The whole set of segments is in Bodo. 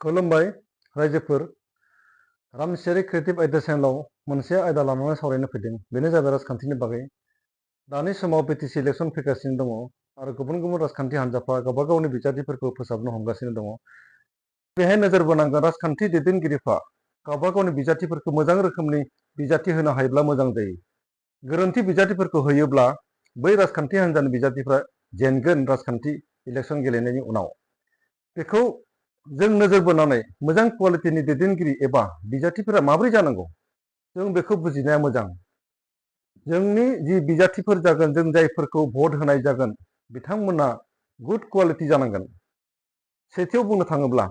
खुलुमबाय रायजोफोर। रामसियारि क्रिएटिभ आयदा चेनेलाव मोनसे आयदा लानानै सावरायनो फैदों। बेनो जाबाय राजखान्थिनि बागै। दानि समाव बिटिसि इलेक्सन फैगासिनो दङ आरो गुबुन गुबुन राजखान्थि हान्जाफ्रा गावबा गावनि बिजाथिफोरखौ फोसाबनो हमगासिनो दङ। बेहाय नोजोर बोनांगोन राजखान्थि दैदेनगिरिफ्रा गावबा गावनि बिजाथिफोरखौ मोजां रोखोमनि बिजाथि होनो हायोब्ला मोजां जायो। गोरोन्थि बिजाथिफोरखौ होयोब्ला बै राजखान्थि हान्जानि बिजाथिफ्रा जेनगोन राजखान्थि इलेक्सन गेलेनायनि उनाव। बेखौ जों नोजोर बोनानै मोजां क्वालिटिनि दैदेनगिरि एबा बिजाथिफोरा माबोरै जानांगौ जों बेखौ बुजिनाया मोजां। जोंनि जि बिजाथिफोर जागोन, जों जायफोरखौ भट होनाय जागोन, बिथांमोना गुड क्वालिटि जानांगोन। सेथियाव बुंनो थाङोब्ला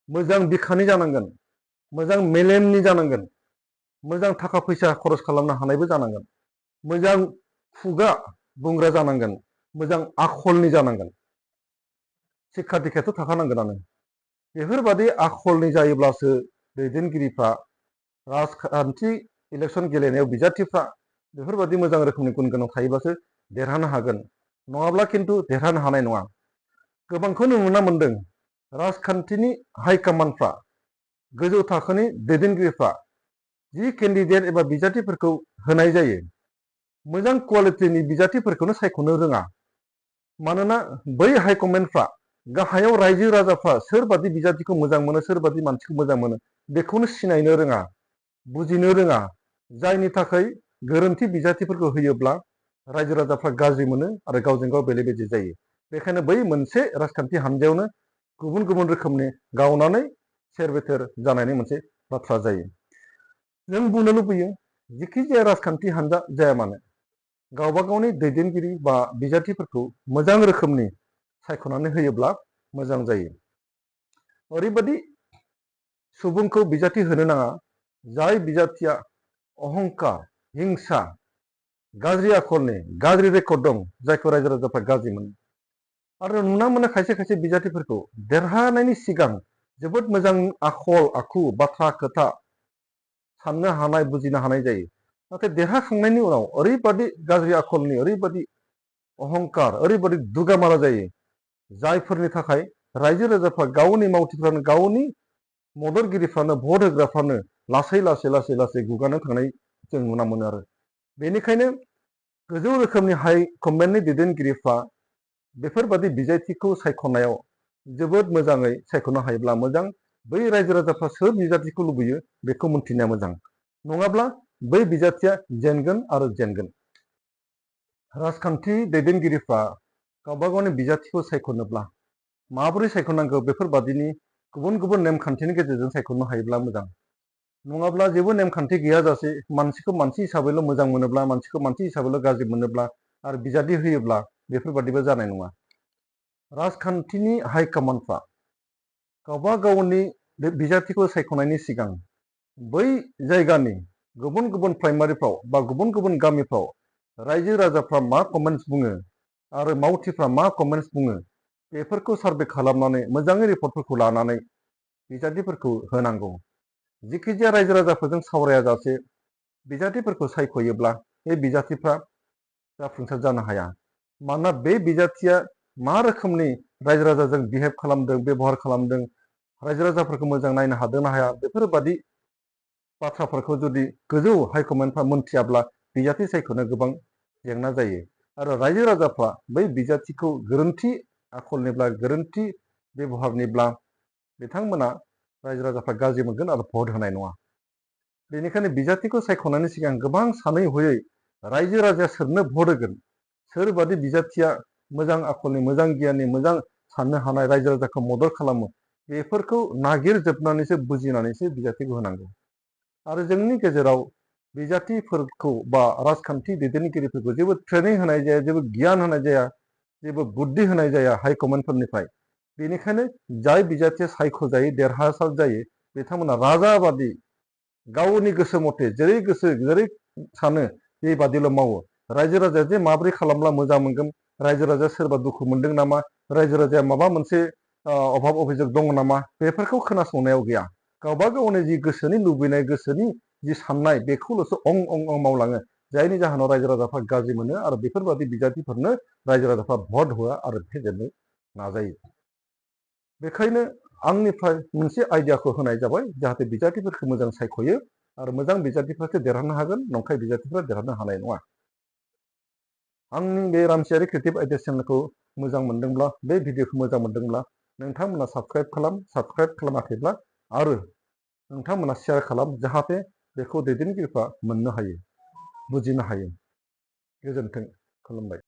मोजां बिखानि जानांगोन, मोजां मेलेमनि जानांगोन, मोजां थाखा फैसा खरस खालामनो हानायबो जानांगोन, मोजां खुगा बुंग्रा जानांगोन, मोजां आखलनि जानांगोन। शिक्षा दिक्षाथ' थाखानांगोनानो। बेफोरबादि आखलनि जायोब्लासो दैदेनगिरिफ्रा राजखान्थि इलेक्सन गेलेनायाव बिजाथिफ्रा बेफोरबादि मोजां रोखोमनि गुन गोनां थायोब्लासो देरहानो हागोन, नङाब्ला खिन्थु देरहानो हानाय नङा। गोबांखौनो नुना मोन्दों राजखान्थिनि हाइकमान्डफ्रा, गोजौ थाखोनि दैदेनगिरिफ्रा जि केन्डिडेट एबा बिजाथिफोरखौ होनाय जायो, मोजां क्वालिटिनि बिजाथिफोरखौनो सायख'नो रोङा। मानोना बै हाइकमेन्डफ्रा गाहायाव रायजो राजाफ्रा सोरबादि बिजाथिखौ मोजां मोनो, सोरबादि मानसिखौ मोजां मोनो, बेखौनो सिनायनो रोङा, बुजिनो रोङा। जायनि थाखाय गोरोन्थि बिजाथिफोरखौ होयोब्ला रायजो राजाफ्रा गाज्रि मोनो आरो गावजों गाव बेले बेजे जायो। बेखायनो बै मोनसे राजखान्थि हान्जायावनो गुबुन गुबुन रोखोमनि गावनानै सेर बेथेर जानायनि मोनसे बाथ्रा जायो। जों बुंनो लुबैयो जिखि जाया राजखान्थि हान्जा जाया मानो गावबा गावनि दैदेनगिरि बा बिजाथिफोरखौ मोजां रोखोमनि सायख'नानै होयोब्ला मोजां जायो। ओरैबादि सुबुंखौ बिजाथि होनो नाङा जाय बिजाथिया अहंकार, हिंसा, गाज्रि आखलनि, गाज्रि रेकर्ड दं, जायखौ रायजो राजाफ्रा गाज्रि मोनो। आरो नुना मोनो खायसे खायसे बिजाथिफोरखौ देरहानायनि सिगां जोबोद मोजां आखल आखु, बाथ्रा खोथा साननो हानाय, बुजिनो हानाय जायो। नाथाय देरहाखांनायनि उनाव ओरैबादि गाज्रि आखलनि, ओरैबादि अहंकार, ओरैबादि दुगामारा जायो, जायफोरनि थाखाय रायजो राजाफ्रा गावनि मावथिफ्रानो, गावनि मददगिरिफ्रानो, भट होग्राफ्रानो लासै लासै लासै लासै गुगानो थांनाय जों नुना मोनो। आरो बेनिखायनो गोजौ रोखोमनि हाइकमेन्डनि दैदेनगिरिफ्रा बेफोरबादि बिजाथिखौ सायख'नायाव जोबोद मोजाङै सायख'नो हायोब्ला मोजां। बै रायजो राजाफ्रा सोर बिजाथिखौ लुबैयो बेखौ मोन्थिनाया मोजां। नङाब्ला बै बिजाथिया जेनगोन आरो जेनगोन। राजखान्थि दैदेनगिरिफ्रा गावबा गावनि बिजाथिखौ सायख'नोब्ला माबोरै सायख'नांगौ बेफोरबादिनि गुबुन गुबुन नेमखान्थिनि गेजेरजों सायख'नो हायोब्ला मोजां। नङाब्ला जेबो नेमखान्थि गैयाजासे मानसिखौ मानसि हिसाबैल' मोजां मोनोब्ला, मानसिखौ मानसि हिसाबैल' गाज्रि मोनोब्ला आरो बिजाथि होयोब्ला बेफोरबादिबो जानाय नङा। राजखान्थिनि हाइकमान्डफ्रा गावबा गावनि बिजाथिखौ सायख'नायनि सिगां बै जायगानि गुबुन गुबुन प्राइमारिफ्राव बा गुबुन गुबुन गामिफ्राव रायजो राजाफ्रा मा कमेन्ट्स बुङो आरो मावथिफ्रा मा कमेन्ट्स बुङो बेफोरखौ सार्भे खालामनानै मोजाङै रिपर्टफोरखौ लानानै बिजाथिफोरखौ होनांगौ। जिखिजाया रायजो राजाफोरजों सावरायाजासे बिजाथिफोरखौ सायख'योब्ला बे बिजाथिफ्रा जाफुंसार जानो हाया। मानोना बे बिजाथिया मा रोखोमनि रायजो राजाजों बिहेभ खालामदों, बेबहार खालामदों, रायजो राजाफोरखौ मोजां नायनो हादोंना हाया, बेफोरबादि बाथ्राफोरखौ जुदि गोजौ हाइकमेन्डफ्रा मोनथियाब्ला बिजाथि सायख'नो गोबां जेंना जायो। आरो रायजो राजाफ्रा बै बिजाथिखौ गोरोन्थि आखलनिब्ला, गोरोन्थि बेबहारनिब्ला बिथांमोना रायजो राजाफ्रा गाज्रि मोनगोन आरो भट होनाय नङा। बेनिखायनो बिजाथिखौ सायख'नायनि सिगां गोबां सानै हयै रायजो राजाया सोरनो भट होगोन, सोरबादि बिजाथिया मोजां आखलनि, मोजां गियाननि, मोजां साननो हानाय, रायजो राजाखौ मदद खालामो, बेफोरखौ नागिरजोबनानैसो बुजिनानैसो बिजाथिखौ होनांगौ। आरो जोंनि गेजेराव बिजाथिफोरखौ बा राजखान्थि दैदेनगिरिफोरखौ जेबो ट्रेनिं होनाय जाया, जेबो गियान होनाय जाया, जेबो बुद्धि होनाय जाया हाइकमेन्डफोरनिफ्राय। बेनिखायनो जाय बिजाथिया सायख'जायो, देरहासार जायो, बिथांमोना राजाबादि गावनि गोसो मथे जेरै गोसो जेरै सानो बेबादिल' मावो। रायजो राजाया जे माबोरै खालामब्ला मोजां मोनगोन, रायजो राजाया सोरबा दुखु मोनदों नामा, रायजो राजाया माबा मोनसे अभाब अभियोग दङ नामा, बेफोरखौ खोनासंनायाव गैया। गावबा गावनि जि गोसोनि लुबैनाय, गोसोनि जि साननाय, बेखौल'सो अं अं अं मावलाङो। जायनि जाहोनाव रायजो राजाफ्रा गाज्रि मोनो आरो बेफोरबादि बिजाथिफोरनो रायजो राजाफ्रा भट होआ आरो फेजेननो नाजायो। बेखायनो आंनिफ्राय मोनसे आइडियाखौ होनाय जाबाय जाहाथे बिजाथिफोरखौ मोजां सायख'यो आरो मोजां बिजाथिफोरखौ देरहानो हागोन, नंखाय बिजाथिफोरा देरहानो हानाय नङा। आंनि बे रामसियारि क्रिएटिभ आइडिया चेनेलखौ मोजां मोनदोंब्ला, बे भिडिअखौ मोजां मोनदोंब्ला नोंथांमोना साबस्क्राइब खालामाखैब्ला आरो नोंथांमोना शेयार खालाम, जाहाथे बेखौ दैदेनगिरिफ्रा मोननो हायो, बुजिनो हायो। गोजोन्थों, खुलुमबाय।